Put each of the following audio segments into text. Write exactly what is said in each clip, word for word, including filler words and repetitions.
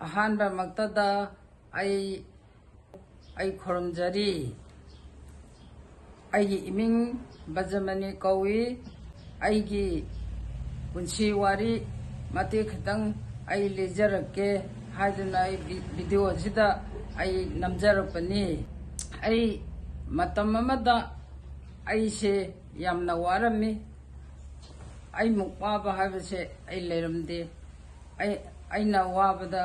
ꯑꯍꯥꯟꯕꯃꯛꯇꯗ ꯑꯩ ꯑꯩ ꯈꯨꯔꯨꯝꯖꯔꯤ꯫ ꯑꯩꯒꯤ ꯏꯃꯤꯡ ꯕꯖꯃꯅꯤ ꯀꯧꯏ꯫ ꯑꯩꯒꯤ ꯄꯨꯟꯁꯤ ꯋꯥꯔꯤ ꯃꯇꯦꯛ ꯈꯤꯇꯪ ꯑꯩ ꯂꯤꯖꯔꯛꯀꯦ ꯍꯥꯏꯗꯨꯅ ꯑꯩ ꯚꯤ-, ꯚꯤꯗꯤꯑꯣꯁꯤꯗ ꯑꯩ ꯅꯝꯖꯔꯛꯄꯅꯤ꯫ ꯑꯩ ꯃꯇꯝ ꯑꯃꯗ ꯑꯩꯁꯦ ꯌꯥꯝꯅ ꯋꯥꯔꯝꯃꯤ꯫ ꯑꯩꯃꯨꯛ ꯋꯥꯕ ꯍꯥꯏꯕꯁꯦ ꯑꯩ ꯂꯩꯔꯝꯗꯦ꯫ ꯑꯩ, ꯑꯩꯅ ꯋꯥꯕꯗ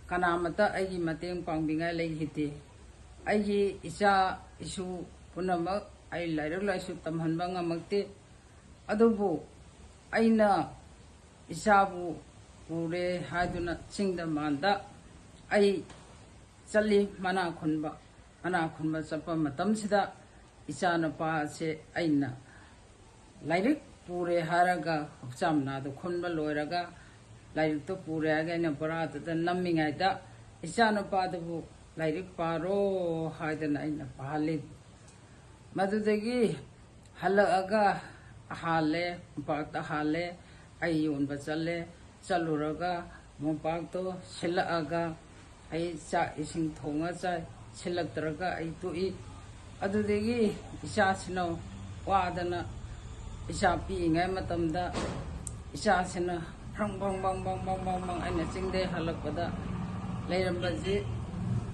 ꯀꯅꯥꯃꯠꯇ ꯑꯩꯒꯤ ꯃꯇꯦꯡ ꯄꯥꯡꯕꯤꯉꯥꯏ ꯂꯩꯈꯤꯗꯦ꯫ ꯑꯩꯒꯤ ꯏꯆꯥ ꯏꯁꯨ ꯄꯨꯝꯅꯃꯛ ꯑꯩ ꯂꯥꯏꯔꯤꯛ ꯂꯥꯏꯁꯨ ꯇꯝꯍꯟꯕ ꯉꯝꯃꯛꯇꯦ꯫ ꯑꯗꯨꯕꯨ ꯑꯩꯅ ꯏꯆꯥꯕꯨ ꯄꯨꯔꯦ ꯍꯥꯏꯗꯨꯅ ꯆꯤꯡꯗ ꯃꯥꯟꯗ ꯑꯩ ꯆꯠꯂꯤ ꯃꯅꯥ ꯈꯨꯟꯕ꯫ ꯃꯅꯥ ꯈꯨꯟꯕ ꯆꯠꯄ ꯃꯇꯝꯁꯤꯗ ꯏꯆꯥꯅꯨꯄꯥꯁꯦ ꯑꯩꯅ ꯂꯥꯏꯔꯤꯛ ꯄꯨꯔꯦ ꯍꯥꯏꯔꯒ ꯍꯛꯆꯥꯝ ꯃꯅꯥꯗꯣ ꯈꯨꯟꯕ ꯂꯣꯏꯔꯒ ꯂꯥꯏꯔꯤꯛꯇꯣ ꯄꯨꯔꯦ ꯍꯥꯏꯔꯒ ꯑꯩꯅ ꯕꯣꯔꯥꯗꯨꯗ ꯅꯝꯃꯤꯉꯩꯗ ꯏꯆꯥꯅꯨꯄꯥꯗꯨꯕꯨ ꯂꯥꯏꯔꯤꯛ ꯄꯥꯔꯣ ꯍꯥꯏꯗꯅ ꯑꯩꯅ ꯄꯥꯍꯜꯂꯤ꯫ ꯃꯗꯨꯗꯒꯤ ꯍꯜꯂꯛꯑꯒ ꯍꯥꯜꯂꯦ, ꯃꯣꯝꯄꯥꯛꯇ ꯍꯥꯜꯂꯦ, ꯑꯩ ꯌꯣꯟꯕ ꯆꯠꯂꯦ꯫ ꯆꯠꯂꯨꯔꯒ ꯃꯣꯝꯄꯥꯛꯇꯣ ꯁꯤꯜꯂꯛꯑꯒ ꯑꯩ ꯆꯥꯛ ꯏꯁꯤꯡ ꯊꯣꯡꯉ ꯆꯥꯏ꯫ ꯁꯤꯜꯂꯛꯇ꯭ꯔꯒ ꯑꯩ ꯇꯣꯛꯏ꯫ ꯑꯗꯨꯗꯒꯤ ꯏꯆꯥꯁꯤꯅ ꯋꯥꯗꯅ ꯏꯆꯥ ꯄꯤꯛꯏꯉꯩ ꯃꯇꯝꯗ ꯏꯆꯥꯁꯤꯅ ꯐ꯭ꯔꯪ ꯐꯪ ꯐꯪ ꯐꯪ ꯐꯪ ꯐꯪ ꯐꯪ ꯑꯩꯅ ꯆꯤꯡꯗꯩ ꯍꯜꯂꯛꯄꯗ ꯂꯩꯔꯝꯕꯁꯤ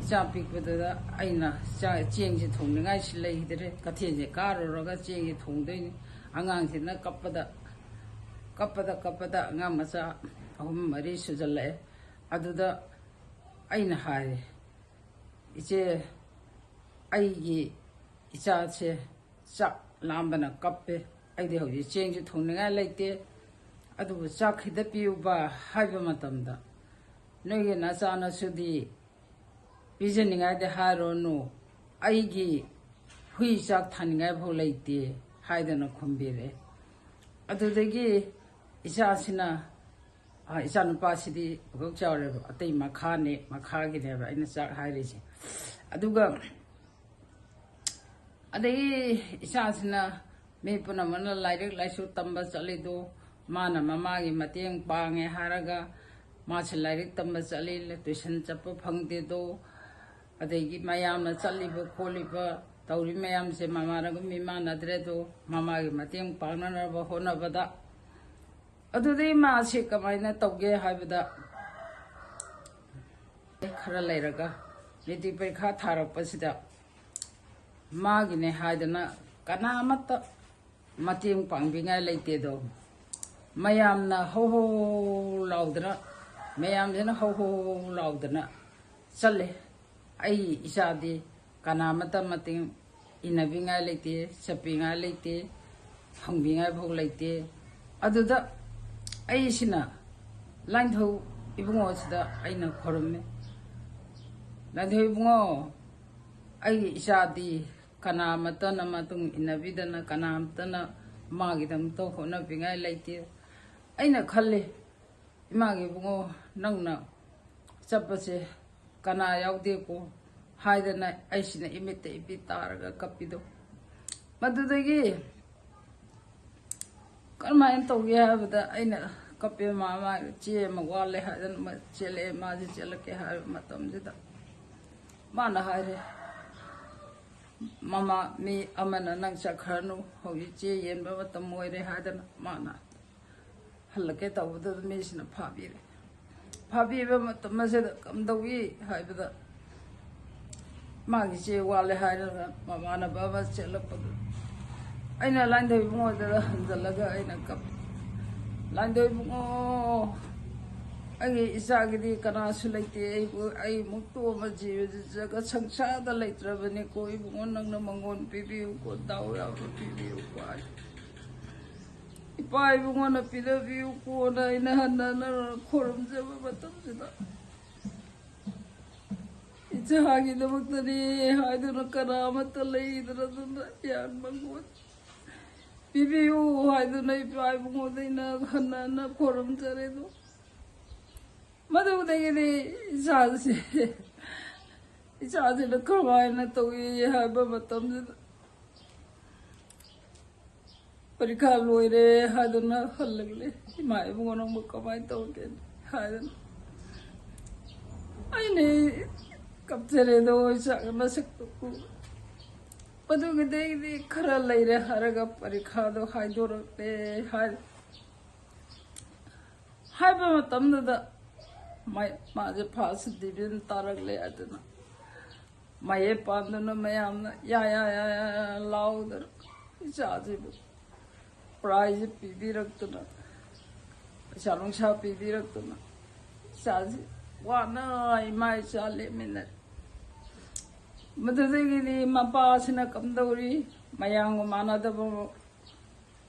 ꯏꯆꯥ ꯄꯤꯛꯄꯗꯨꯗ ꯑꯩꯅ ꯆꯥ-, ꯆꯦꯡꯁꯤ ꯊꯣꯡꯅꯤꯡꯉꯥꯏꯁꯤ ꯂꯩꯈꯤꯗ꯭ꯔꯦ꯫ ꯀꯩꯊꯦꯜꯁꯦ ꯀꯥꯔꯨꯔꯒ ꯆꯦꯡꯁꯤ ꯊꯣꯡꯗꯣꯏꯅꯤ꯫ ꯑꯉꯥꯡꯁꯤꯅ ꯀꯞꯄꯗ, ꯀꯞꯄꯗ, ꯀꯞꯄꯗ ꯑꯉꯥꯡ ꯃꯆꯥ ꯑꯍꯨꯝ ꯃꯔꯤ ꯁꯨꯖꯜꯂꯛꯑꯦ꯫ ꯑꯗꯨꯗ ꯑꯩꯅ ꯍꯥꯏꯔꯦ, "ꯏꯆꯦ, ꯑꯩꯒꯤ ꯏꯆꯥꯁꯦ ꯆꯥꯛ ꯂꯥꯝꯕꯅ ꯀꯞꯄꯦ꯫ ꯑꯩꯗꯤ ꯍꯧꯖꯤꯛ ꯆꯦꯡꯁꯨ ꯊꯣꯡꯅꯤꯡꯉꯥꯏ ꯂꯩꯇꯦ꯫ ꯑꯗꯨꯕꯨ ꯆꯥꯛ ꯈꯤꯇ ꯄꯤꯌꯨꯕ" ꯍꯥꯏꯕ ꯃꯇꯝꯗ, "ꯅꯣꯏꯒꯤ ꯅꯆꯥꯅꯁꯨꯗꯤ ꯄꯤꯖꯅꯤꯡꯉꯥꯏꯗꯤ ꯍꯥꯏꯔꯨꯔꯅꯨ, ꯑꯩꯒꯤ ꯍꯨꯏ ꯆꯥꯛ ꯊꯥꯅꯤꯡꯉꯥꯏ ꯐꯥꯎ ꯂꯩꯇꯦ" ꯍꯥꯏꯗꯅ ꯈꯨꯝꯕꯤꯔꯛꯑꯦ꯫ ꯑꯗꯨꯗꯒꯤ ꯏꯆꯥꯁꯤꯅ, ꯑ, ꯏꯆꯥꯅꯨꯄꯥꯁꯤꯗꯤ ꯄꯨꯀꯛ ꯆꯥꯎꯔꯦꯕ, ꯑꯇꯩ ꯃꯈꯥꯅꯦ, ꯃꯈꯥꯒꯤꯅꯦꯕ ꯑꯩꯅ ꯆꯥꯛ ꯍꯥꯏꯔꯤꯁꯦ꯫ ꯑꯗꯨꯒ ꯑꯗꯒꯤ ꯏꯆꯥꯁꯤꯅ ꯃꯤ ꯄꯨꯝꯅꯃꯛꯅ ꯂꯥꯏꯔꯤꯛ ꯂꯥꯏꯁꯨ ꯇꯝꯕ ꯆꯠꯂꯤꯗꯣ, ꯃꯥꯅ ꯃꯃꯥꯒꯤ ꯃꯇꯦꯡ ꯄꯥꯡꯉꯦ ꯍꯥꯏꯔꯒ ꯃꯥꯁꯦ ꯂꯥꯏꯔꯤꯛ ꯇꯝꯕ ꯆꯠꯂꯤ, ꯇꯨꯏꯁꯟ ꯆꯠꯄ ꯐꯪꯗꯦꯗꯣ, ꯑꯗꯒꯤ ꯃꯌꯥꯝꯅ ꯆꯠꯂꯤꯕ ꯈꯣꯠꯂꯤꯕ ꯇꯧꯔꯤ ꯃꯌꯥꯝꯁꯦ ꯃꯃꯥꯅꯒ ꯃꯤꯃꯥꯟꯅꯗ꯭ꯔꯦꯗꯣ, ꯃꯃꯥꯒꯤ ꯃꯇꯦꯡ ꯄꯥꯡꯅꯅꯕ ꯍꯣꯠꯅꯕꯗ꯫ ꯑꯗꯨꯗꯩ ꯃꯥꯁꯦ ꯀꯃꯥꯏꯅ ꯇꯧꯒꯦ ꯍꯥꯏꯕꯗ, ꯈꯔ ꯂꯩꯔꯒ ꯃꯦꯇ꯭ꯔꯤꯛ ꯄꯔꯤꯈꯥ ꯊꯥꯔꯛꯄꯁꯤꯗ ꯃꯥꯒꯤꯅꯦ ꯍꯥꯏꯗꯅ ꯀꯅꯥꯃꯠꯇ ꯃꯇꯦꯡ ꯄꯥꯡꯕꯤꯉꯥꯏ ꯂꯩꯇꯦꯗꯣ꯫ ꯃꯌꯥꯝꯅ ꯍꯧ ꯍꯧ ꯂꯥꯎꯗꯅ, ꯃꯌꯥꯝꯁꯤꯅ ꯍꯧ ꯍꯧ ꯂꯥꯎꯗꯅ ꯆꯠꯂꯦ꯫ ꯑꯩ ꯏꯆꯥꯗꯤ ꯀꯅꯥꯃꯠꯇ ꯃꯇꯦꯡ ꯏꯟꯅꯕꯤꯉꯥꯏ ꯂꯩꯇꯦ, ꯆꯠꯄꯤꯉꯥꯏ ꯂꯩꯇꯦ, ꯍꯪꯕꯤꯉꯥꯏ ꯐꯥꯎ ꯂꯩꯇꯦ꯫ ꯑꯗꯨꯗ ꯑꯩꯁꯤꯅ ꯂꯥꯏꯟꯊꯧ ꯏꯕꯨꯡꯉꯣꯁꯤꯗ ꯑꯩꯅ ꯈꯣꯏꯔꯝꯃꯤ, "ꯂꯥꯏꯟꯊꯧ ꯏꯕꯨꯡꯉꯣ, ꯑꯩꯒꯤ ꯏꯆꯥꯗꯤ ꯀꯅꯥꯃꯠꯇꯅ ꯃꯇꯨꯡ ꯏꯟꯅꯕꯤꯗꯅ, ꯀꯅꯥꯃꯠꯇꯅ ꯃꯥꯒꯤꯗꯃꯛꯇ ꯍꯣꯠꯅꯕꯤꯉꯥꯏ ꯂꯩꯇꯦ꯫ ꯑꯩꯅ ꯈꯜꯂꯤ, ꯏꯃꯥꯒꯤ ꯏꯕꯨꯡꯉꯣ, ꯅꯪꯅ ꯆꯠꯄꯁꯦ ꯀꯅꯥ ꯌꯥꯎꯗꯦꯀꯣ?" ꯍꯥꯏꯗꯅ ꯑꯩꯁꯤꯅ ꯏꯃꯤꯠꯇ ꯏꯄꯤ ꯇꯥꯔꯒ ꯀꯞꯄꯤꯗꯣ꯫ ꯃꯗꯨꯗꯒꯤ ꯀꯔꯝꯍꯥꯏꯅ ꯇꯧꯒꯦ ꯍꯥꯏꯕꯗ, ꯑꯩꯅ ꯀꯞꯄꯦ, ꯃꯥ, ꯃꯥ ꯆꯦ ꯑꯃ ꯋꯥꯠꯂꯦ ꯍꯥꯏꯗꯅ ꯃꯥ ꯆꯦꯜꯂꯛꯑꯦ꯫ ꯃꯥꯁꯦ ꯆꯦꯜꯂꯛꯀꯦ ꯍꯥꯏꯕ ꯃꯇꯝꯁꯤꯗ ꯃꯥꯅ ꯍꯥꯏꯔꯦ, "ꯃꯃꯥ, ꯃꯤ ꯑꯃꯅ ꯅꯪ ꯆꯠꯈ꯭ꯔꯅꯨ, ꯍꯧꯖꯤꯛ ꯆꯦ ꯌꯦꯟꯕ ꯃꯇꯝ ꯑꯣꯏꯔꯦ" ꯍꯥꯏꯗꯅ ꯃꯥꯅ ꯍꯜꯂꯛꯀꯦ ꯇꯧꯕꯗꯨꯗ ꯃꯤꯁꯤꯅ ꯐꯥꯕꯤꯔꯦ꯫ ꯐꯥꯕꯤꯕ ꯃꯇꯝ ꯑꯁꯤꯗ ꯀꯝꯗꯧꯏ ꯍꯥꯏꯕꯗ, ꯃꯥꯒꯤ ꯆꯦ ꯋꯥꯠꯂꯦ ꯍꯥꯏꯔꯒ ꯃꯃꯥꯟꯅꯕ ꯑꯃ ꯆꯦꯜꯂꯛꯄꯗꯨ, ꯑꯩꯅ ꯂꯥꯏꯟꯊꯧ ꯏꯕꯨꯡꯉꯣꯗ ꯍꯟꯖꯜꯂꯒ ꯑꯩꯅ ꯀꯞꯄꯤ, "ꯂꯥꯏꯟꯊꯧ ꯏꯕꯨꯡꯉꯣ, ꯑꯩꯒꯤ ꯏꯆꯥꯒꯤꯗꯤ ꯀꯅꯥꯁꯨ ꯂꯩꯇꯦ, ꯑꯩꯕꯨ, ꯑꯩꯃꯨꯛ ꯇꯣꯝꯕ ꯖꯤꯕꯁꯤ ꯖꯒꯠ ꯁꯪꯁꯥꯔꯗ ꯂꯩꯇ꯭ꯔꯕꯅꯤꯀꯣ ꯏꯕꯨꯡꯉꯣ, ꯅꯪꯅ ꯃꯉꯣꯟ ꯄꯤꯕꯤꯌꯨꯀꯣ, ꯗꯥꯎ ꯌꯥꯕ ꯄꯤꯕꯤꯌꯨꯀꯣ" ꯍꯥꯏ꯫ "ꯏꯄꯥ ꯏꯕꯨꯡꯉꯣꯅ ꯄꯤꯗꯕꯤꯌꯨꯀꯣꯅ" ꯑꯩꯅ ꯍꯟꯅ ꯍꯟꯅ ꯈꯣꯏꯔꯝꯖꯕ ꯃꯇꯝꯁꯤꯗ, "ꯏꯆꯥꯒꯤꯗꯃꯛꯇꯅꯤ" ꯍꯥꯏꯗꯨꯅ ꯀꯅꯥ ꯑꯃꯠꯇ ꯂꯩꯗꯅ ꯑꯗꯨꯅ ꯌꯥꯟ ꯃꯉꯣꯟ ꯄꯤꯕꯤꯌꯨ ꯍꯥꯏꯗꯨꯅ ꯏꯄꯥ ꯏꯕꯨꯡꯉꯣꯗ ꯑꯩꯅ ꯍꯟꯅ ꯍꯟꯅ ꯈꯣꯏꯔꯝꯖꯔꯦ꯫ ꯑꯗꯣ ꯃꯗꯨꯗꯒꯤꯗꯤ ꯏꯆꯥꯁꯦ, ꯏꯆꯥꯁꯤꯅ ꯀꯃꯥꯏꯅ ꯇꯧꯏ ꯍꯥꯏꯕ ꯃꯇꯝꯁꯤꯗ, ꯄꯔꯤꯈꯥ ꯂꯣꯏꯔꯦ ꯍꯥꯏꯗꯨꯅ ꯍꯜꯂꯛꯂꯦ꯫ "ꯏꯃꯥ ꯏꯕꯨꯡꯉꯣ, ꯅꯪꯕꯨ ꯀꯃꯥꯏꯅ ꯇꯧꯒꯦ?" ꯍꯥꯏꯗꯅ ꯑꯩꯅ ꯀꯞꯆꯔꯦꯗꯣ ꯏꯆꯥꯒꯤ ꯃꯁꯛꯇꯨ ꯎ꯫ ꯃꯗꯨꯒꯤꯗꯩꯗꯤ ꯈꯔ ꯂꯩꯔꯦ ꯍꯥꯏꯔꯒ ꯄꯔꯤꯈꯥꯗꯣ ꯍꯥꯏꯗꯣꯔꯛꯂꯦ ꯍꯥꯏ꯫ ꯍꯥꯏꯕ ꯃꯇꯝꯗꯨꯗ ꯃꯥꯏ-, ꯃꯥꯁꯦ ꯐꯥꯔꯁ ꯗꯤꯕꯤꯖꯟ ꯇꯥꯔꯛꯂꯦ꯫ ꯑꯗꯨꯅ ꯃꯌꯦꯛ ꯄꯥꯟꯗꯨꯅ ꯃꯌꯥꯝꯅ ꯌꯥ, ꯌꯥ, ꯌꯥ, ꯌꯥ, ꯌꯥ ꯂꯥꯎꯗꯅ ꯏꯆꯥꯁꯤꯕꯨ ꯄ꯭ꯔꯥꯏꯖ ꯄꯤꯕꯤꯔꯛꯇꯅ, ꯄꯩꯁꯥ ꯅꯨꯡꯁꯥ ꯄꯤꯕꯤꯔꯛꯇꯅ ꯏꯆꯥꯁꯤ ꯋꯥꯅ ꯏꯃꯥ ꯏꯆꯥ ꯂꯦꯟꯃꯤꯟꯅꯔꯦ꯫ ꯃꯗꯨꯗꯒꯤꯗꯤ ꯃꯄꯥꯁꯤꯅ ꯀꯝꯗꯧꯔꯤ, ꯃꯌꯥꯝꯒ ꯃꯥꯟꯅꯗꯕ,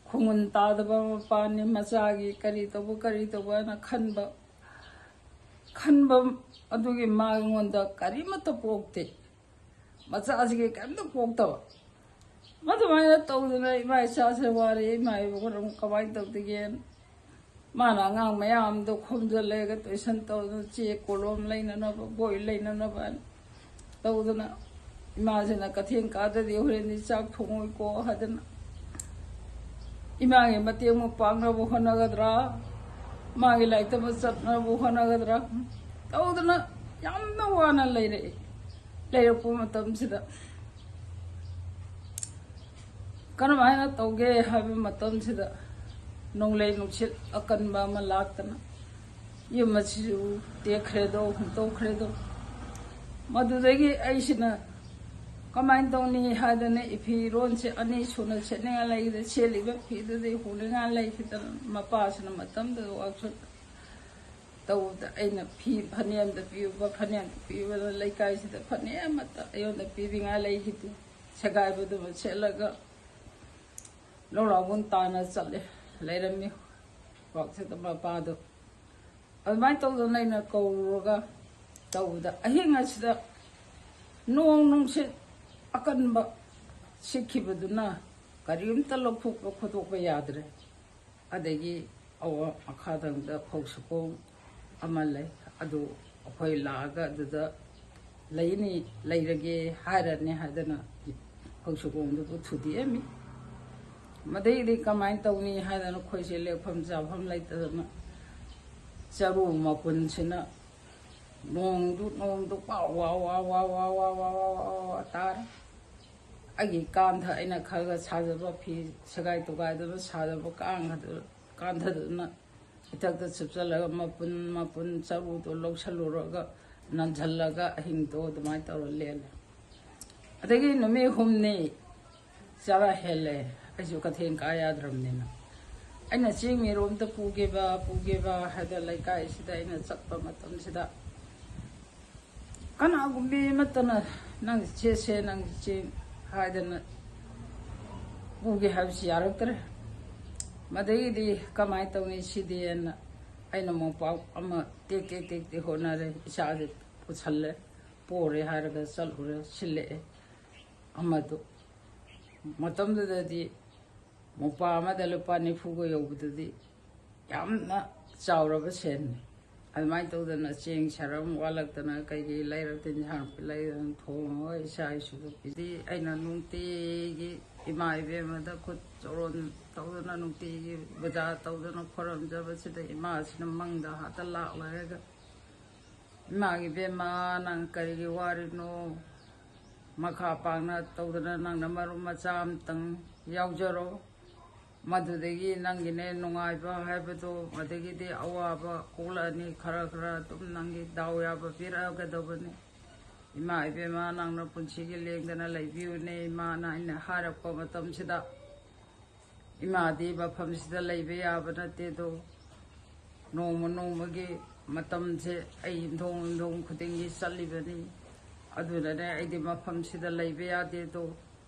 ꯈꯣꯡꯒꯨꯟ ꯇꯥꯗꯕ ꯃꯄꯥꯅꯤ꯫ ꯃꯆꯥꯒꯤ ꯀꯔꯤ ꯇꯧꯕ, ꯀꯔꯤ ꯇꯧꯕ ꯍꯥꯏꯅ ꯈꯟꯕ, ꯈꯟꯕ ꯑꯗꯨꯒꯤ ꯃꯉꯣꯟꯗ ꯀꯔꯤꯃꯠꯇ ꯄꯣꯛꯇꯦ꯫ ꯃꯆꯥꯁꯤꯒꯤ ꯀꯔꯤꯝꯇ ꯄꯣꯛꯇꯕ꯫ ꯃꯗꯨꯃꯥꯏꯅ ꯇꯧꯗꯅ ꯏꯃꯥ ꯏꯆꯥꯁꯦ ꯋꯥꯔꯦ, ꯏꯃꯥ ꯏꯕꯣꯛꯅ ꯑꯃꯨꯛ ꯀꯃꯥꯏꯅ ꯇꯧꯗꯒꯦꯅ ꯃꯥꯅ ꯑꯉꯥꯡ ꯃꯌꯥꯝꯗꯣ ꯈꯣꯝꯖꯤꯜꯂꯦꯒ ꯇꯨꯏꯁꯟ ꯇꯧꯗꯅ ꯆꯦ ꯀꯣꯂꯣꯝ ꯂꯩꯅꯅꯕ, ꯕꯣꯏ ꯂꯩꯅꯅꯕ ꯇꯧꯗꯅ ꯏꯃꯥꯁꯤꯅ ꯀꯩꯊꯦꯜ ꯀꯥꯗꯗꯤ ꯍꯣꯔꯦꯟꯗꯤ ꯆꯥꯛ ꯊꯣꯡꯉꯣꯏꯀꯣ ꯍꯥꯏꯗꯅ ꯏꯃꯥꯒꯤ ꯃꯇꯦꯡ ꯑꯃꯨꯛ ꯄꯥꯡꯅꯕ ꯍꯣꯠꯅꯒꯗ꯭ꯔꯥ, ꯃꯥꯒꯤ ꯂꯥꯏꯔꯤꯛ ꯇꯝꯕ ꯆꯠꯅꯕ ꯍꯣꯠꯅꯒꯗ꯭ꯔꯥ ꯇꯧꯗꯅ ꯌꯥꯝꯅ ꯋꯥꯅ ꯂꯩꯔꯛꯏ꯫ ꯂꯩꯔꯛꯄ ꯃꯇꯝꯁꯤꯗ ꯀꯔꯝꯍꯥꯏꯅ ꯇꯧꯒꯦ ꯍꯥꯏꯕ ꯃꯇꯝꯁꯤꯗ ꯅꯣꯡꯂꯩ ꯅꯨꯡꯁꯤꯠ ꯑꯀꯟꯕ ꯑꯃ ꯂꯥꯛꯇꯅ ꯌꯨꯝ ꯑꯁꯤꯁꯨ ꯇꯦꯛꯈ꯭ꯔꯦꯗꯣ, ꯍꯨꯟꯇꯣꯛꯈ꯭ꯔꯦꯗꯣ꯫ ꯃꯗꯨꯗꯒꯤ ꯑꯩꯁꯤꯅ ꯀꯃꯥꯏꯅ ꯇꯧꯅꯤ ꯍꯥꯏꯗꯅ ꯏꯐꯤꯔꯣꯟꯁꯦ ꯑꯅꯤ ꯁꯨꯅ ꯁꯦꯠꯅꯤꯡꯉꯥꯏ ꯂꯩꯈꯤꯗꯦ, ꯁꯦꯠꯂꯤꯕ ꯐꯤꯗꯨꯗꯤ ꯍꯨꯅꯤꯡꯉꯥꯏ ꯂꯩꯈꯤꯗꯅ ꯃꯄꯥꯁꯤꯅ ꯃꯇꯝꯗꯨꯗ ꯋꯥꯛꯁꯣꯞ ꯇꯧꯕꯗ ꯑꯩꯅ ꯐꯤ ꯐꯅꯦꯛ ꯑꯃꯗ ꯄꯤꯌꯨꯕ, ꯐꯅꯦꯛ ꯑꯃꯗ ꯄꯤꯌꯨꯕꯗ ꯂꯩꯀꯥꯏꯁꯤꯗ ꯐꯅꯦꯛ ꯑꯃꯠꯇ ꯑꯩꯉꯣꯟꯗ ꯄꯤꯅꯤꯡꯉꯥꯏ ꯂꯩꯈꯤꯗꯦ꯫ ꯁꯦꯒꯥꯏꯕꯗꯨꯃ ꯁꯦꯠꯂꯒ ꯂꯧꯂꯥꯎꯕꯨꯟ ꯇꯥꯅ ꯆꯠꯂꯦ꯫ ꯂꯩꯔꯝꯃꯤ ꯋꯥꯛꯁꯤꯗ ꯃꯄꯥꯗꯣ꯫ ꯑꯗꯨꯃꯥꯏꯅ ꯇꯧꯗꯅ ꯑꯩꯅ ꯀꯧꯔꯨꯔꯒ ꯇꯧꯕꯗ ꯑꯍꯤꯡ ꯑꯁꯤꯗ ꯅꯣꯡ ꯅꯨꯡꯁꯤꯠ ꯑꯀꯟꯕ ꯁꯤꯠꯈꯤꯕꯗꯨꯅ ꯀꯔꯤꯝꯇ ꯂꯧꯊꯣꯛꯄ ꯈꯣꯠꯇꯣꯛꯄ ꯌꯥꯗ꯭ꯔꯦ꯫ ꯑꯗꯒꯤ ꯑꯋꯥ ꯃꯈꯥ ꯊꯪꯕꯗ ꯐꯧ ꯁꯨꯀꯣꯡ ꯑꯃ ꯂꯩ, ꯑꯗꯨ ꯑꯩꯈꯣꯏ ꯂꯥꯛꯑꯒ ꯑꯗꯨꯗ ꯂꯩꯅꯤ, ꯂꯩꯔꯒꯦ ꯍꯥꯏꯔꯅꯤ ꯍꯥꯏꯗꯅ ꯐꯧ ꯁꯨꯀꯣꯡꯗꯨꯕꯨ ꯊꯨꯗꯦꯛꯑꯝꯃꯤ꯫ ꯃꯗꯩꯗꯤ ꯀꯃꯥꯏꯅ ꯇꯧꯅꯤ ꯍꯥꯏꯗꯅ ꯑꯩꯈꯣꯏꯁꯦ ꯂꯦꯛꯐꯝ ꯆꯥꯐꯝ ꯂꯩꯇꯗꯅ ꯆꯔꯨ ꯃꯄꯨꯟꯁꯤꯅ ꯅꯣꯡꯗꯨ ꯅꯣꯡꯗꯨ ꯄꯥꯎ ꯋꯥ ꯋꯥ ꯋꯥ ꯋꯥ ꯋꯥ ꯋꯥ ꯋꯥ ꯋꯥ ꯋꯥ ꯇꯥꯔꯦ꯫ ꯑꯩꯒꯤ ꯀꯥꯟꯊ ꯑꯩꯅ ꯈꯔ ꯈꯔ ꯁꯥꯖꯕ ꯐꯤ ꯁꯦꯒꯥꯏ ꯇꯨꯒꯥꯏꯗꯅ ꯁꯥꯖꯕ ꯀꯥꯡ ꯑꯗꯨ ꯀꯥꯟꯊꯗꯨꯅ ꯏꯊꯛꯇ ꯆꯨꯞꯆꯜꯂꯒ ꯃꯄꯨꯟ ꯃꯄꯨꯟ ꯆꯔꯨꯗꯣ ꯂꯧꯁꯜꯂꯨꯔꯒ ꯅꯟꯁꯜꯂꯒ ꯑꯍꯤꯡꯗꯣ ꯑꯗꯨꯃꯥꯏꯅ ꯇꯧꯔ ꯂꯦꯜꯂꯦ꯫ ꯑꯗꯒꯤ ꯅꯨꯃꯤꯠ ꯍꯨꯝꯅꯤ ꯆꯔꯥ ꯍꯦꯜꯂꯦ꯫ ꯑꯩꯁꯨ ꯀꯩꯊꯦꯜ ꯀꯥ ꯌꯥꯗ꯭ꯔꯕꯅꯤꯅ ꯑꯩꯅ ꯆꯦꯡ ꯃꯤꯔꯣꯝꯇ ꯄꯨꯒꯦꯕ ꯄꯨꯒꯦꯕ ꯍꯥꯏꯗ ꯂꯩꯀꯥꯏꯁꯤꯗ ꯑꯩꯅ ꯆꯠꯄ ꯃꯇꯝꯁꯤꯗ ꯀꯅꯥꯒꯨꯝꯕꯤ ꯑꯃꯠꯇꯅ ꯅꯪ ꯁꯦ ꯁꯦ ꯅꯪ ꯆꯦꯡ ꯍꯥꯏꯗꯅ ꯄꯨꯒꯦ ꯍꯥꯏꯕꯁꯤ ꯌꯥꯔꯛꯇ꯭ꯔꯦ꯫ ꯃꯗꯒꯤꯗꯤ ꯀꯃꯥꯏꯅ ꯇꯧꯅꯤ ꯁꯤꯗꯤꯅ ꯑꯩꯅ ꯃꯣꯝꯄꯥꯛ ꯑꯃ ꯇꯦꯛ ꯇꯦꯛ ꯇꯦꯛ ꯇꯦꯛ ꯍꯣꯠꯅꯔꯦ꯫ ꯏꯆꯥꯁꯦ ꯄꯨꯁꯜꯂꯦ꯫ ꯄꯣꯔꯦ ꯍꯥꯏꯔꯒ ꯆꯠꯂꯨꯔꯦ꯫ ꯁꯤꯜꯂꯛꯑꯦ ꯑꯃꯗꯨ꯫ ꯃꯇꯝꯗꯨꯗꯗꯤ ꯃꯣꯝꯄꯥꯛ ꯑꯃꯗ ꯂꯨꯄꯥ ꯅꯤꯐꯨꯒ ꯌꯧꯕꯗꯨꯗꯤ ꯌꯥꯝꯅ ꯆꯥꯎꯔꯕ ꯁꯦꯟꯅꯤ꯫ ꯑꯗꯨꯃꯥꯏꯅ ꯇꯧꯗꯅ ꯆꯦꯡ ꯁꯔꯝ ꯋꯥꯠꯂꯛꯇꯅ ꯀꯩꯀꯩ ꯂꯩꯔꯛꯇ ꯏꯟꯁꯥꯡ ꯅꯥꯄꯤ ꯂꯩꯗꯅ ꯊꯣꯡꯉꯒ ꯏꯆꯥ ꯏꯁꯨꯗꯨ ꯄꯤꯖꯩ꯫ ꯑꯩꯅ ꯅꯨꯡꯇꯤꯒꯤ ꯏꯃꯥ ꯏꯕꯦꯝꯃꯗ ꯈꯨꯠ ꯆꯣꯔꯣꯟ ꯇꯧꯗꯅ ꯅꯨꯡꯇꯤꯒꯤ ꯄꯨꯖꯥ ꯇꯧꯗꯅ ꯈꯣꯏꯔꯝꯖꯕꯁꯤꯗ ꯏꯃꯥꯁꯤꯅ ꯃꯪꯗ ꯍꯥꯠꯇ ꯂꯥꯛꯂꯦ ꯍꯥꯏꯔꯒ, "ꯏꯃꯥꯒꯤ ꯏꯕꯦꯝꯃ, ꯅꯪ ꯀꯔꯤꯒꯤ ꯋꯥꯔꯤꯅꯣ? ꯃꯈꯥ ꯄꯥꯡꯅ ꯇꯧꯗꯅ ꯅꯪꯅ ꯃꯔꯨꯞ ꯃꯆꯥ ꯑꯃꯇꯪ ꯌꯥꯎꯖꯔꯣ꯫ ꯃꯗꯨꯗꯒꯤ ꯅꯪꯒꯤꯅꯦ ꯅꯨꯡꯉꯥꯏꯕ ꯍꯥꯏꯕꯗꯣ, ꯑꯗꯒꯤꯗꯤ ꯑꯋꯥꯕ ꯀꯣꯛꯂꯛꯑꯅꯤ꯫ ꯈꯔ ꯈꯔ ꯑꯗꯨꯝ ꯅꯪꯒꯤ ꯗꯥꯎ ꯌꯥꯕ ꯄꯤꯔꯛꯑꯒꯗꯕꯅꯤ꯫ ꯏꯃꯥ ꯏꯕꯦꯝꯃ, ꯅꯪꯅ ꯄꯨꯟꯁꯤꯒꯤ ꯂꯦꯡꯗꯅ ꯂꯩꯕꯤꯌꯨꯅꯦ ꯏꯃꯥꯅ" ꯑꯩꯅ ꯍꯥꯏꯔꯛꯄ ꯃꯇꯝꯁꯤꯗ, ꯏꯃꯥꯗꯤ ꯃꯐꯝꯁꯤꯗ ꯂꯩꯕ ꯌꯥꯕ ꯅꯠꯇꯦꯗꯣ꯫ ꯅꯣꯡꯃ ꯅꯣꯡꯃꯒꯤ ꯃꯇꯝꯁꯦ ꯑꯩ ꯌꯨꯝꯊꯣꯡ ꯌꯨꯝꯊꯣꯡ ꯈꯨꯗꯤꯡꯒꯤ ꯆꯠꯂꯤꯕꯅꯤ꯫ ꯑꯗꯨꯅꯅꯦ ꯑꯩꯗꯤ ꯃꯐꯝꯁꯤꯗ ꯂꯩꯕ ꯌꯥꯗꯦꯗꯣ꯫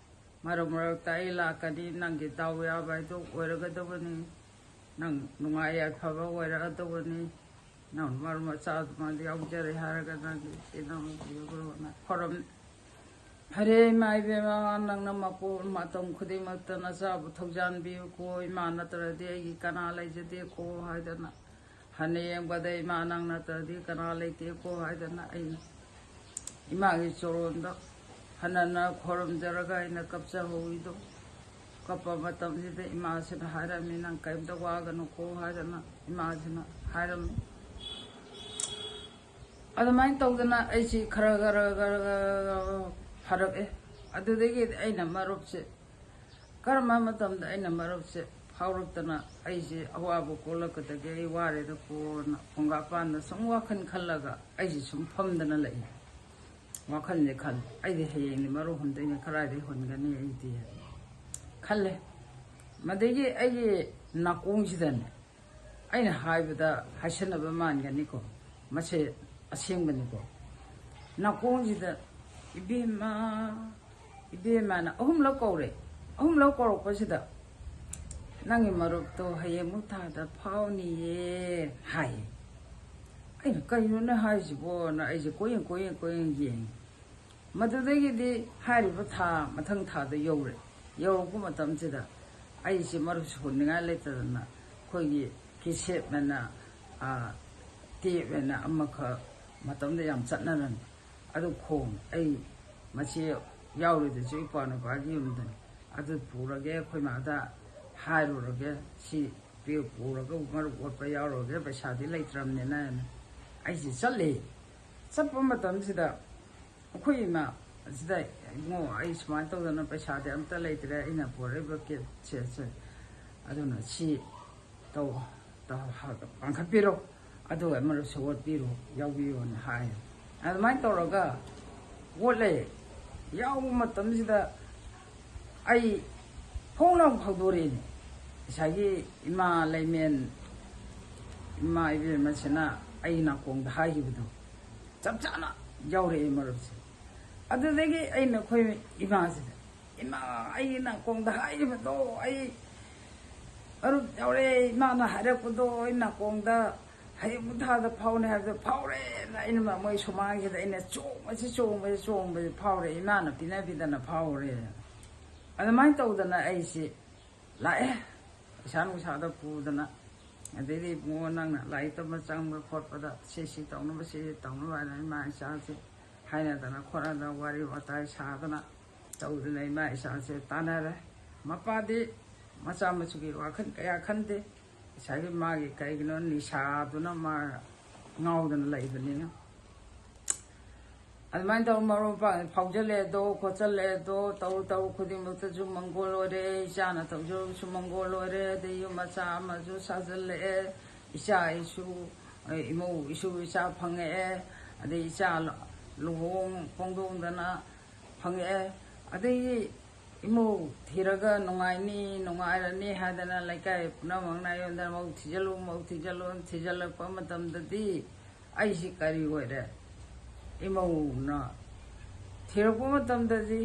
ꯃꯔꯛ ꯃꯔꯛꯇ ꯑꯩ ꯂꯥꯛꯀꯅꯤ꯫ ꯅꯪꯒꯤ ꯗꯥꯎ ꯌꯥꯕ ꯍꯥꯏꯗꯣ ꯑꯣꯏꯔꯒꯗꯕꯅꯤ꯫ ꯅꯪ ꯅꯨꯡꯉꯥꯏ ꯌꯥꯏꯐꯕ ꯑꯣꯏꯔꯛꯑꯗꯕꯅꯤ꯫ ꯅꯪ ꯃꯔꯨꯞ ꯃꯆꯥ ꯑꯗꯨꯃꯥꯏꯅ ꯌꯥꯎꯖꯔꯦ ꯍꯥꯏꯔꯒ ꯅꯪꯒꯤ ꯏꯅꯥꯎꯅꯨꯄꯤꯗꯨꯅ ꯈꯣꯔꯝ ꯐꯔꯦ ꯏꯃꯥ ꯏꯕꯦꯝꯃ, ꯅꯪꯅ ꯃꯄꯣ-, ꯃꯇꯝ ꯈꯨꯗꯤꯡꯃꯛꯇ ꯅꯆꯥꯕꯨ ꯊꯧꯖꯥꯟꯕꯤꯌꯨꯀꯣ, ꯏꯃꯥ ꯅꯠꯇ꯭ꯔꯗꯤ ꯑꯩꯒꯤ ꯀꯅꯥ ꯂꯩꯖꯗꯦꯀꯣ ꯍꯥꯏꯗꯅ, ꯍꯟꯅ ꯌꯦꯡꯕꯗ ꯏꯃꯥ ꯅꯪ ꯅꯠꯇ꯭ꯔꯗꯤ ꯀꯅꯥ ꯂꯩꯇꯦꯀꯣ ꯍꯥꯏꯗꯅ ꯑꯩꯅ ꯏꯃꯥꯒꯤ ꯆꯣꯔꯣꯟꯗ ꯍꯟꯅꯅ ꯈꯣꯏꯔꯝꯖꯔꯒ ꯑꯩꯅ ꯀꯞꯆꯍꯧꯋꯤꯗꯣ꯫ ꯀꯞꯄ ꯃꯇꯝꯁꯤꯗ ꯏꯃꯥꯁꯤꯅ ꯍꯥꯏꯔꯝꯃꯤ, "ꯅꯪ ꯀꯔꯤꯝꯇ ꯋꯥꯒꯅꯨꯀꯣ" ꯍꯥꯏꯗꯅ ꯏꯃꯥꯁꯤꯅ ꯍꯥꯏꯔꯝꯃꯤ꯫ ꯑꯗꯨꯃꯥꯏꯅ ꯇꯧꯗꯅ ꯑꯩꯁꯤ ꯈꯔ ꯈꯔ ꯈꯔ ꯈꯔ ꯈꯔ ꯐꯔꯛꯑꯦ꯫ ꯑꯗꯨꯗꯒꯤꯗꯤ ꯑꯩꯅ ꯃꯔꯨꯞꯁꯦ, ꯀꯔꯝꯕ ꯃꯇꯝꯗ ꯑꯩꯅ ꯃꯔꯨꯞꯁꯦ ꯐꯥꯎꯔꯛꯇꯅ ꯑꯩꯁꯦ ꯑꯋꯥꯕ ꯀꯣꯛꯂꯛꯀꯗꯒꯦ, ꯑꯩ ꯋꯥꯔꯦꯗ ꯀꯣꯟꯅ ꯐꯨꯡꯒꯥꯄꯥꯟꯗ ꯁꯨꯝ ꯋꯥꯈꯜ ꯈꯜꯂꯒ ꯑꯩꯁꯦ ꯁꯨꯝ ꯐꯝꯗꯅ ꯂꯩ꯫ ꯋꯥꯈꯜꯁꯦ ꯈꯜꯂꯤ, ꯑꯩꯗꯤ ꯍꯌꯦꯡꯗꯤ ꯃꯔꯨꯞ ꯍꯨꯟꯗꯣꯏꯅꯦ, ꯀꯗꯥꯏꯗꯒꯤ ꯍꯨꯟꯒꯅꯤ ꯑꯩꯗꯤ ꯈꯜꯂꯦ꯫ ꯃꯗꯒꯤ ꯑꯩꯒꯤ ꯅꯥꯀꯣꯡꯁꯤꯗꯅꯦ, ꯑꯩꯅ ꯍꯥꯏꯕꯗ ꯍꯥꯏꯁꯟꯅꯕ ꯃꯥꯟꯒꯅꯤꯀꯣ, ꯃꯁꯦ ꯑꯁꯦꯡꯕꯅꯤꯀꯣ꯫ ꯅꯥꯀꯣꯡꯁꯤꯗ "ꯏꯕꯦꯝꯃ, ꯏꯕꯦꯝꯃꯅ" ꯑꯍꯨꯝꯂꯛ ꯀꯧꯔꯦ꯫ ꯑꯍꯨꯝꯂꯛ ꯀꯧꯔꯛꯄꯁꯤꯗ "ꯅꯪꯒꯤ ꯃꯔꯨꯞꯇꯣ ꯍꯌꯦꯡꯃꯨꯛ ꯊꯥꯗ ꯐꯥꯎꯅꯤꯌꯦ" ꯍꯥꯏꯌꯦ꯫ ꯑꯩꯅ "ꯀꯩꯅꯣꯅꯦ ꯍꯥꯏꯁꯤꯕꯣꯅ" ꯑꯩꯁꯦ ꯀꯣꯏꯌꯦꯡ ꯀꯣꯏꯌꯦꯡ ꯀꯣꯏꯌꯦꯡ ꯌꯦꯡꯉꯤ꯫ ꯃꯗꯨꯗꯒꯤꯗꯤ ꯍꯥꯏꯔꯤꯕ ꯊꯥ, ꯃꯊꯪ ꯊꯥꯗ ꯌꯧꯔꯦ꯫ ꯌꯧꯔꯛꯄ ꯃꯇꯝꯁꯤꯗ ꯑꯩꯁꯦ ꯃꯔꯨꯞꯁꯦ ꯍꯨꯟꯅꯤꯡꯉꯥꯏ ꯂꯩꯇꯗꯅ ꯑꯩꯈꯣꯏꯒꯤ ꯀꯤꯁꯦꯠ ꯑꯅ, ꯑꯥ, ꯇꯦꯞ ꯑꯅ ꯑꯃꯈꯛ ꯃꯇꯝꯗ ꯌꯥꯝ ꯆꯠꯅꯔꯝꯃꯤ꯫ ꯑꯗꯨ ꯈꯣꯡ ꯑꯩ ꯃꯆꯦ ꯌꯥꯎꯔꯤꯗꯨꯁꯨ ꯏꯄ꯭ꯋꯥ ꯅꯨꯄꯥꯒꯤ ꯌꯨꯝꯗꯅꯤ꯫ ꯑꯗꯨ ꯄꯨꯔꯒꯦ, ꯑꯩꯈꯣꯏ ꯃꯥꯗ ꯍꯥꯏꯔꯨꯔꯒꯦ, "ꯁꯤ ꯄꯨꯔꯒ ꯃꯔꯨꯞ ꯑꯣꯠꯄ ꯌꯥꯎꯔꯨꯔꯒꯦ, ꯄꯩꯁꯥꯗꯤ ꯂꯩꯇ꯭ꯔꯕꯅꯤꯅ" ꯍꯥꯏꯅ ꯑꯩꯁꯦ ꯆꯠꯂꯦ꯫ ꯆꯠꯄ ꯃꯇꯝꯁꯤꯗ ꯑꯩꯈꯣꯏ ꯏꯃꯥ ꯑꯁꯤꯗ, "ꯏꯕꯨꯡꯉꯣ, ꯑꯩ ꯁꯨꯃꯥꯏꯅ ꯇꯧꯗꯅ ꯄꯩꯁꯥꯗꯤ ꯑꯝꯇ ꯂꯩꯇ꯭ꯔꯦ, ꯑꯩꯅ ꯄꯨꯔꯛꯏꯕ ꯀꯦꯠꯁꯦ, ꯁꯦ, ꯑꯗꯨꯅ ꯁꯤ ꯇꯧ, ꯇꯧ, ꯄꯥꯟꯈꯠꯄꯤꯔꯣ, ꯑꯗꯨꯒ ꯃꯔꯨꯞꯁꯨ ꯑꯣꯠꯄꯤꯔꯣ, ꯌꯥꯎꯕꯤꯌꯣꯅ" ꯍꯥꯏ꯫ ꯑꯗꯨꯃꯥꯏꯅ ꯇꯧꯔꯒ ꯑꯣꯠꯂꯦ꯫ ꯌꯥꯎꯕ ꯃꯇꯝꯁꯤꯗ ꯑꯩ ꯐꯣꯡ ꯂꯥꯎ ꯐꯥꯎꯗꯣꯔꯛꯑꯦꯅꯦ꯫ ꯉꯁꯥꯏꯒꯤ ꯏꯃꯥ ꯂꯩꯃꯦꯟ, ꯏꯃꯥ ꯏꯕꯦꯝꯃꯁꯤꯅ ꯑꯩ ꯅꯥꯀꯣꯡꯗ ꯍꯥꯏꯈꯤꯕꯗꯣ ꯆꯞ ꯆꯥꯅ ꯌꯥꯎꯔꯛꯑꯦ ꯃꯔꯨꯞꯁꯦ꯫ ꯑꯗꯨꯗꯒꯤ ꯑꯩꯅ ꯑꯩꯈꯣꯏ ꯏꯃꯥꯁꯤꯗ, "ꯏꯃꯥ, ꯑꯩꯒꯤ ꯅꯥꯀꯣꯡꯗ ꯍꯥꯏꯈꯤꯕꯗꯣ ꯑꯩ ꯃꯔꯨꯞ ꯌꯥꯎꯔꯛꯑꯦ, ꯏꯃꯥꯅ ꯍꯥꯏꯔꯛꯄꯗꯣ ꯑꯩ ꯅꯥꯀꯣꯡꯗ ꯍꯌꯦꯡ ꯊꯥꯗ ꯐꯥꯎꯅꯤ ꯍꯥꯏꯕꯗꯣ ꯐꯥꯎꯔꯦꯅ" ꯑꯩꯅ ꯃ-, ꯃꯣꯏ ꯁꯨꯃꯥꯡꯁꯤꯗ ꯑꯩꯅ ꯆꯣꯡꯕꯁꯤ, ꯆꯣꯡꯕꯁꯤ, ꯆꯣꯡꯕꯁꯤ ꯐꯥꯎꯔꯦ, ꯏꯃꯥꯅ ꯄꯤꯅꯕꯤꯗꯅ ꯐꯥꯎꯔꯦ꯫ ꯑꯗꯨꯃꯥꯏꯅ ꯇꯧꯗꯅ ꯑꯩꯁꯤ ꯂꯥꯛꯑꯦ꯫ ꯄꯩꯁꯥ ꯅꯨꯡꯁꯥꯗ ꯄꯨꯗꯅ, ꯑꯗꯩꯗꯤ "ꯏꯕꯨꯡꯉꯣ, ꯅꯪꯅ ꯂꯥꯏꯔꯤꯛ ꯇꯝꯕ ꯆꯪꯕ ꯈꯣꯠꯄꯗ ꯁꯤ ꯁꯤ ꯇꯧꯅꯕ, ꯁꯤ ꯁꯤ ꯇꯧꯅꯕ" ꯍꯥꯏꯅ ꯏꯃꯥ ꯏꯆꯥꯁꯦ ꯍꯥꯏꯅꯗꯅ ꯈꯣꯠꯅꯗꯅ ꯋꯥꯔꯤ ꯋꯥꯇꯥꯏ ꯁꯥꯗꯅ ꯇꯧꯗꯅ ꯏꯃꯥ ꯏꯆꯥꯁꯦ ꯇꯥꯟꯅꯔꯦ꯫ ꯃꯄꯥꯗꯤ ꯃꯆꯥ ꯃꯁꯨꯒꯤ ꯋꯥꯈꯜ ꯀꯌꯥ ꯈꯟꯗꯦ꯫ ꯉꯁꯥꯏꯒꯤ ꯃꯥꯒꯤ ꯀꯩꯒꯤꯅꯣ ꯅꯤꯁꯥꯗꯨꯅ ꯃꯥ ꯉꯥꯎꯗꯅ ꯂꯩꯕꯅꯤꯅ꯫ ꯑꯗꯨꯃꯥꯏꯅ ꯇꯧꯔ ꯃꯔꯨꯞ ꯃꯄꯥꯡ ꯐꯥꯎꯖꯜꯂꯦ ꯑꯗꯣ, ꯈꯣꯠꯆꯜꯂꯦ ꯑꯗꯣ, ꯇꯧꯔꯨ ꯇꯧꯔꯨ ꯈꯨꯗꯤꯡꯃꯛꯇꯁꯨ ꯃꯪꯒꯣꯜ ꯑꯣꯏꯔꯦ, ꯏꯆꯥꯅ ꯇꯧꯖꯔꯨꯕꯁꯨ ꯃꯪꯒꯣꯜ ꯑꯣꯏꯔꯦ, ꯑꯗꯩ ꯌꯨꯝ ꯃꯆꯥ ꯑꯃꯁꯨ ꯁꯥꯖꯜꯂꯛꯑꯦ, ꯏꯆꯥ ꯏꯁꯨ, ꯏꯃꯧ ꯏꯁꯨ ꯏꯆꯥ ꯐꯪꯉꯛꯑꯦ, ꯑꯗꯩ ꯏꯆꯥ ꯂꯨꯍꯣꯡ ꯈꯣꯡꯗꯣꯡꯗꯅ ꯐꯪꯉꯛꯑꯦ, ꯑꯗꯩ ꯏꯃꯧ ꯊꯤꯔꯒ ꯅꯨꯡꯉꯥꯏꯅꯤ ꯅꯨꯡꯉꯥꯏꯔꯅꯤ ꯍꯥꯏꯗꯅ ꯂꯩꯀꯥꯏ ꯄꯨꯝꯅꯃꯛꯅ ꯑꯩꯉꯣꯟꯗ "ꯃꯧ ꯊꯤꯖꯜꯂꯨ, ꯃꯧ ꯊꯤꯖꯜꯂꯨ" ꯊꯤꯖꯜꯂꯛꯄ ꯃꯇꯝꯗꯗꯤ ꯑꯩꯁꯤ ꯀꯔꯤ ꯑꯣꯏꯔꯦ? ꯏꯃꯧꯅ ꯊꯤꯔꯛꯄ ꯃꯇꯝꯗꯗꯤ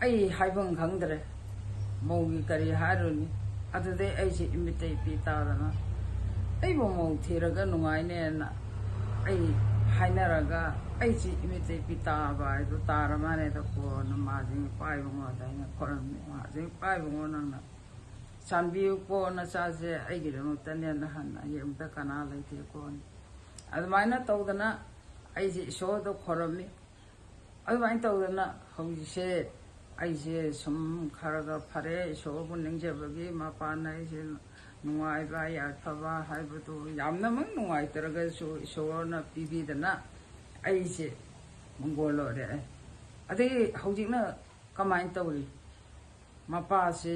ꯑꯩ ꯍꯥꯏꯐꯝ ꯈꯪꯗ꯭ꯔꯦ꯫ ꯃꯧꯒꯤ ꯀꯔꯤ ꯍꯥꯏꯔꯨꯅꯤ? ꯑꯗꯨꯗꯩ ꯑꯩꯁꯦ ꯏꯃꯤꯠꯇꯩ ꯄꯤ ꯇꯥꯗꯅ, ꯑꯩꯕꯨ ꯃꯧ ꯊꯤꯔꯒ ꯅꯨꯡꯉꯥꯏꯅꯦꯅ ꯑꯩ ꯍꯥꯏꯅꯔꯒ, ꯑꯩꯁꯦ ꯏꯃꯤꯠꯇꯩ ꯄꯤ ꯇꯥꯕ ꯍꯥꯏꯗꯣ ꯇꯥꯔ ꯃꯥꯜꯂꯦꯗ꯫ ꯀꯣꯟꯅ ꯃꯥꯁꯦ ꯄꯥꯏꯕꯉꯣꯗ ꯑꯩꯅ ꯈꯣꯏꯔꯝꯃꯤ, ꯃꯥꯁꯦ ꯄꯥꯏꯕꯉꯣ ꯅꯪꯅ ꯆꯥꯟꯕꯤꯌꯨꯀꯣ, ꯅꯆꯥꯁꯦ ꯑꯩꯒꯤꯗꯃꯛꯇꯅꯦꯅ ꯍꯟꯅ ꯌꯦꯡꯕꯗ ꯀꯅꯥ ꯂꯩꯇꯦꯀꯣ꯫ ꯑꯗꯨꯃꯥꯏꯅ ꯇꯧꯗꯅ ꯑꯩꯁꯦ ꯏꯁꯣꯔꯗ ꯈꯣꯏꯔꯝꯃꯤ꯫ ꯑꯗꯨꯃꯥꯏꯅ ꯇꯧꯗꯅ ꯍꯧꯖꯤꯛꯁꯦ ꯑꯩꯁꯦ ꯁꯨꯝ ꯈꯔꯒ ꯐꯔꯦ, ꯏꯁꯣꯔꯕꯨ ꯅꯤꯡꯖꯕꯒꯤ ꯃꯄꯥꯟꯅ ꯑꯩꯁꯦ ꯅꯨꯡꯉꯥꯏꯕ, ꯌꯥꯏꯐꯕ ꯍꯥꯏꯕꯗꯨ ꯌꯥꯝꯅꯃꯛ ꯅꯨꯡꯉꯥꯏꯇ꯭ꯔꯒꯁꯨ ꯏꯁꯣꯔꯅ ꯄꯤꯕꯤꯗꯅ ꯑꯩꯁꯦ ꯃꯪꯒꯣꯜ ꯑꯣꯏꯔꯛꯑꯦ꯫ ꯑꯗꯒꯤ ꯍꯧꯖꯤꯛꯅ ꯀꯃꯥꯏꯅ ꯇꯧꯔꯤ? ꯃꯄꯥꯁꯤ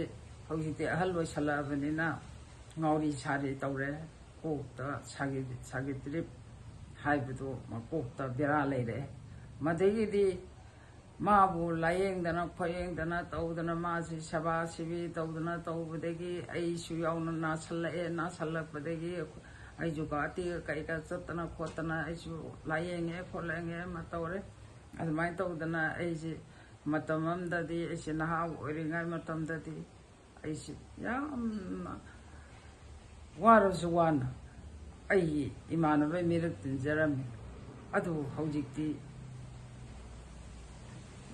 ꯍꯧꯖꯤꯛꯇꯤ ꯑꯍꯜ ꯑꯣꯏꯁꯜꯂꯛꯑꯕꯅꯤꯅ ꯉꯥꯎꯔꯤ ꯁꯥꯔꯤ ꯇꯧꯔꯦ꯫ ꯀꯣꯛꯇ ꯁꯥꯒꯤ-, ꯁꯥꯒꯤꯗ꯭ꯔꯤꯞ ꯍꯥꯏꯕꯗꯣ ꯃꯀꯣꯛꯇ ꯕꯦꯔꯥ ꯂꯩꯔꯦ꯫ ꯃꯗꯒꯤꯗꯤ ꯃꯥꯕꯨ ꯂꯥꯌꯦꯡꯗꯅ ꯈꯣꯌꯦꯡꯗꯅ ꯇꯧꯗꯅ, ꯃꯥꯁꯤ ꯁꯦꯕꯥ ꯁꯤꯕꯤ ꯇꯧꯗꯅ ꯇꯧꯕꯗꯒꯤ ꯑꯩꯁꯨ ꯌꯥꯎꯅ ꯅꯥꯁꯜꯂꯛꯑꯦ꯫ ꯅꯥꯁꯜꯂꯛꯄꯗꯒꯤ ꯑꯩꯁꯨ ꯒꯨꯋꯥꯍꯥꯇꯤꯒ ꯀꯩꯒ ꯆꯠꯇꯅ ꯈꯣꯠꯇꯅ ꯑꯩꯁꯨ ꯂꯥꯌꯦꯡꯉꯦ ꯈꯣꯠꯂꯦꯡꯉꯦ ꯑꯃ ꯇꯧꯔꯦ꯫ ꯑꯗꯨꯃꯥꯏꯅ ꯇꯧꯗꯅ ꯑꯩꯁꯦ ꯃꯇꯝ ꯑꯃꯗꯗꯤ, ꯑꯩꯁꯦ ꯅꯍꯥ ꯑꯣꯏꯔꯤꯉꯩ ꯃꯇꯝꯗꯗꯤ ꯑꯩꯁꯦ ꯌꯥꯝꯅ ꯋꯥꯔꯁꯨ ꯋꯥꯅ ꯑꯩꯒꯤ ꯏꯃꯥꯟꯅꯕ ꯃꯤꯔꯛ ꯇꯤꯟꯖꯔꯝꯃꯤ꯫ ꯑꯗꯨꯕꯨ ꯍꯧꯖꯤꯛꯇꯤ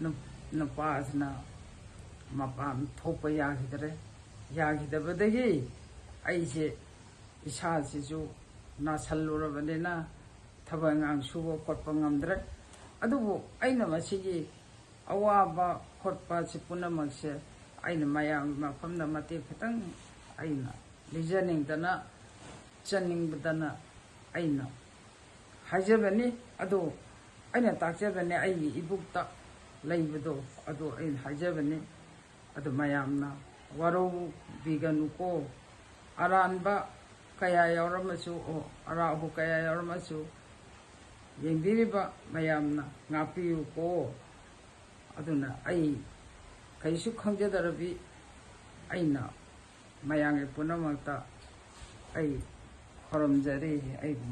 ꯅꯨ-, ꯅꯨꯄꯥꯁꯤꯅ ꯃꯄꯥꯟ ꯊꯣꯛꯄ ꯌꯥꯈꯤꯗ꯭ꯔꯦ꯫ ꯌꯥꯈꯤꯗꯕꯗꯒꯤ ꯑꯩꯁꯦ ꯏꯁꯥꯁꯤꯁꯨ ꯅꯥꯁꯜꯂꯨꯔꯕꯅꯤꯅ ꯊꯕꯛ ꯏꯪꯈꯥꯡ ꯁꯨꯕ ꯈꯣꯠꯄ ꯉꯝꯗ꯭ꯔꯦ꯫ ꯑꯗꯨꯕꯨ ꯑꯩꯅ ꯃꯁꯤꯒꯤ ꯑꯋꯥꯕ ꯈꯣꯠꯄꯁꯤ ꯄꯨꯝꯅꯃꯛꯁꯦ ꯑꯩꯅ ꯃꯌꯥꯝꯒꯤ ꯃꯐꯝꯗ ꯃꯇꯦꯛ ꯈꯤꯇꯪ ꯑꯩꯅ ꯂꯤꯖꯅꯤꯡꯗꯅ, ꯆꯟꯅꯤꯡꯕꯗꯅ ꯑꯩꯅ ꯍꯥꯏꯖꯕꯅꯤ꯫ ꯑꯗꯣ ꯑꯩꯅ ꯇꯥꯛꯆꯕꯅꯦ, ꯑꯩꯒꯤ ꯏꯕꯨꯛꯇ ꯂꯩꯕꯗꯣ ꯑꯗꯨ ꯑꯩꯅ ꯍꯥꯏꯖꯕꯅꯤ꯫ ꯑꯗꯨ ꯃꯌꯥꯝꯅ ꯋꯥꯔꯧꯕꯤꯒꯅꯨꯀꯣ꯫ ꯑꯔꯥꯟꯕ ꯀꯌꯥ ꯌꯥꯎꯔꯝꯃꯁꯨ, ꯑꯣ, ꯑꯔꯥꯛꯄ ꯀꯌꯥ ꯌꯥꯎꯔꯝꯃꯁꯨ, ꯌꯦꯡꯕꯤꯔꯤꯕ ꯃꯌꯥꯝꯅ ꯉꯥꯛꯄꯤꯌꯨꯀꯣ꯫ ꯑꯗꯨꯅ ꯑꯩ ꯀꯩꯁꯨ ꯈꯪꯖꯗ꯭ꯔꯕꯤ ꯑꯩꯅ ꯃꯌꯥꯝꯒꯤ ꯄꯨꯝꯅꯃꯛꯇ ꯑꯩ ꯈꯨꯔꯨꯝꯖꯔꯤ꯫ ꯑꯩꯕꯨ